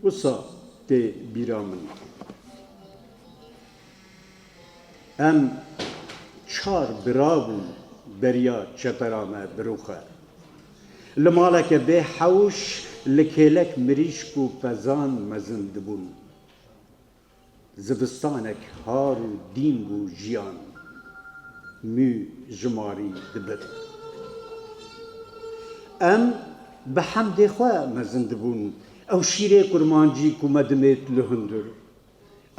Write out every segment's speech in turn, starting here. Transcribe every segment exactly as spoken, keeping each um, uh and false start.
Wisa tê bîra min. Em çar bira bûn beriya çepera me birûxe. Li maleke bê hewş, li kêlek mirîşk û pezan mezin dibûn. Zivistanek har û dîn bû jiyan, mû ji marî dibir. Em bi hemdê xwe mezin dibûn, ew şîrê kurmancî ku me dimêt li hundir,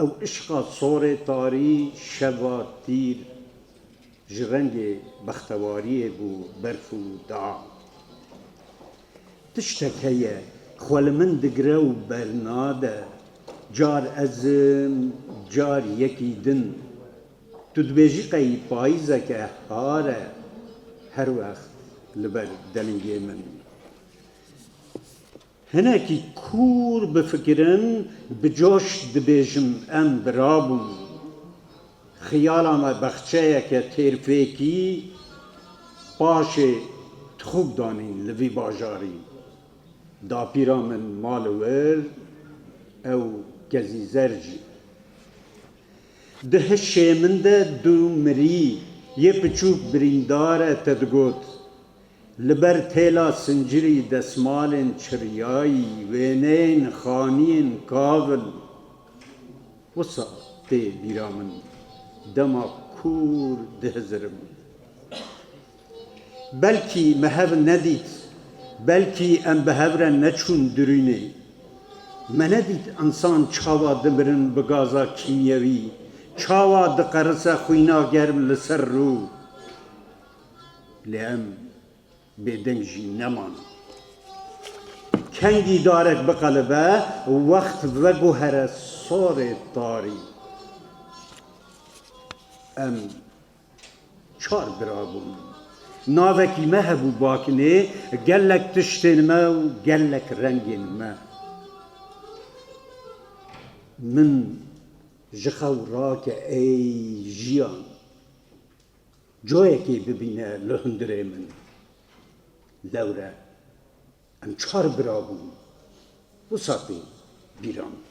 ew işqa sorê tarî, şeva tîr, ji rengê bextewariyê bû berf û dam. Tiştek heye, xwe li min digire û bernade. Car ez im, car yekî din. Tu dibêjî qey payîzeke har e, her wext li ber delingê min. Hinekî kûr bifikirim, bi coş dibêjim, em bira bûn. Xiyala me bexçeyeke têrfêkî, paşê tixûk danîn li vî bajarî. Dapîra min ma li wir, ew kezîzer jî. Di hişê min de du mirî, yê piçûk birîndar e, te digot. Li ber têla sincirî, desmalên çiryayî, wêneyên xaniyên kavil. Wisa tê bîra min, dema kûr dihizirim. Belkî me hev nedît, belkî em bi hev re neçûn durûnê. Me nedît însan çawa dimirin bi gaza kîmyewî, çawa diqerise xwîna germ li ser rû. Lê em bêdeng jî neman. Kengî darek biqelibe, wext veguhere sorê tarî. Em çar bira bûn. Navekî me hebû bakinê, gelek tiştên me û gelek rengên me. Min ji xew rake ey jiyan. Coyekê bibîne li hundirê min. Lewre em çar bira bûn. Wisa tê bîra min.